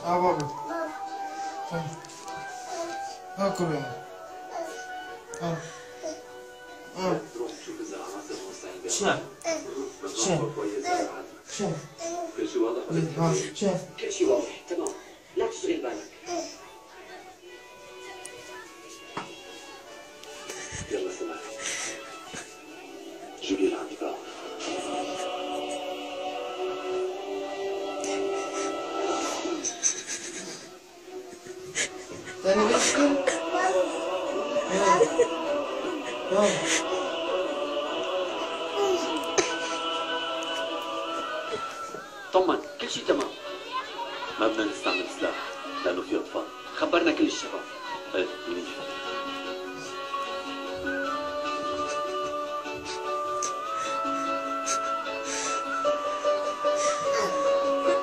بابا. اكل يا. شنو؟ شنو؟ شنو؟ كل شيء واضح ولا شنو؟ كل شيء واضح تمام، لا تشغل بالك. يلا سماح، جيبي لعندي بقى. تاني بيشكي؟ طمن، كل شيء تمام. ما بدنا نستعمل سلاح لأنه في أطفال. خبرنا كل الشباب. ايه منيح.